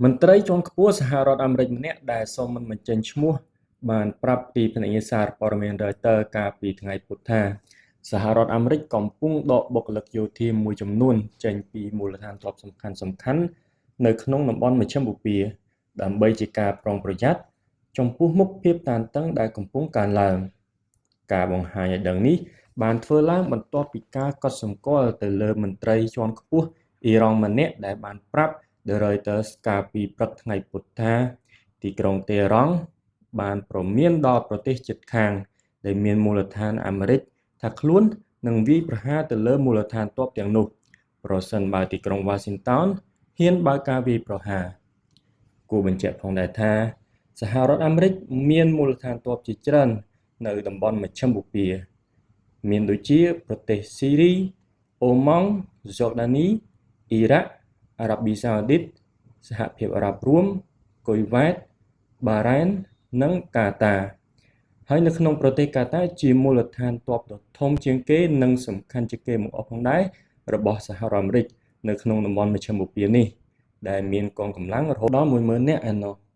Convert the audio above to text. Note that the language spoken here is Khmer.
មន្ត្រីជាន់ខ្ពស់សហរដ្ឋអាមេរិកម្នាក់ដែលសុំមិនបញ្ចេញឈ្មោះបានប្រាប់ទីភ្នាក់ងារសារព័ត៌មាន Reuters កាលពីថ្ងៃពុធថា សហរដ្ឋអាមេរិកកំពុងដកបុគ្គលិកយោធាមួយចំនួនចេញពីមូលដ្ឋានទ័ពសំខាន់ៗនៅក្នុងតំបន់មជ្ឈិមបូព៌ា ដើម្បីជាការប្រុងប្រយ័ត្នចំពោះមុខភាពតានតឹងដែលកំពុងកើនឡើង។ ការបង្ហាញឲ្យដឹងនេះបានធ្វើឡើងបន្ទាប់ពីការកត់សម្គាល់ទៅលើមន្ត្រីជាន់ខ្ពស់អ៊ីរ៉ង់ម្នាក់ដែលបានប្រាប់ The Reuters កាលពីព្រឹកថ្ងៃពុធថា ទីក្រុងតេហរ៉ង់បានព្រមានដល់ប្រទេសជិតខាងដែលមានមូលដ្ឋានអាមេរិកថាខ្លួននឹងវាយប្រហារទៅលើមូលដ្ឋានទ័ពទាំងនោះ ប្រសិនបើទីក្រុងវ៉ាស៊ីនតោនហ៊ានបើកការវាយប្រហារ។ គួរបញ្ជាក់ផងដែរថា សហរដ្ឋអាមេរិកមានមូលដ្ឋានទ័ពជាច្រើននៅតំបន់មជ្ឈិមបូព៌ា មានដូចជាប្រទេសស៊ីរី អូម៉ង់ ហ្ស័រដានី អ៊ីរ៉ាក់ អារ៉ាប៊ីសាអូឌីត សហភាពអារ៉ាប់រួម គុយវ៉ែត បារ៉ែន និងកាតា ហើយនៅក្នុងប្រទេសកាតាជាមូលដ្ឋានទ័ពដ៏ធំជាងគេនិងសំខាន់ជាងគេបង្អស់ផងដែររបស់សហរដ្ឋអាមេរិកនៅក្នុងតំបន់មជ្ឈិមបូព៌ានេះ ដែលមានកងកម្លាំងរហូតដល់ 10,000 នាក់ឯណោះ។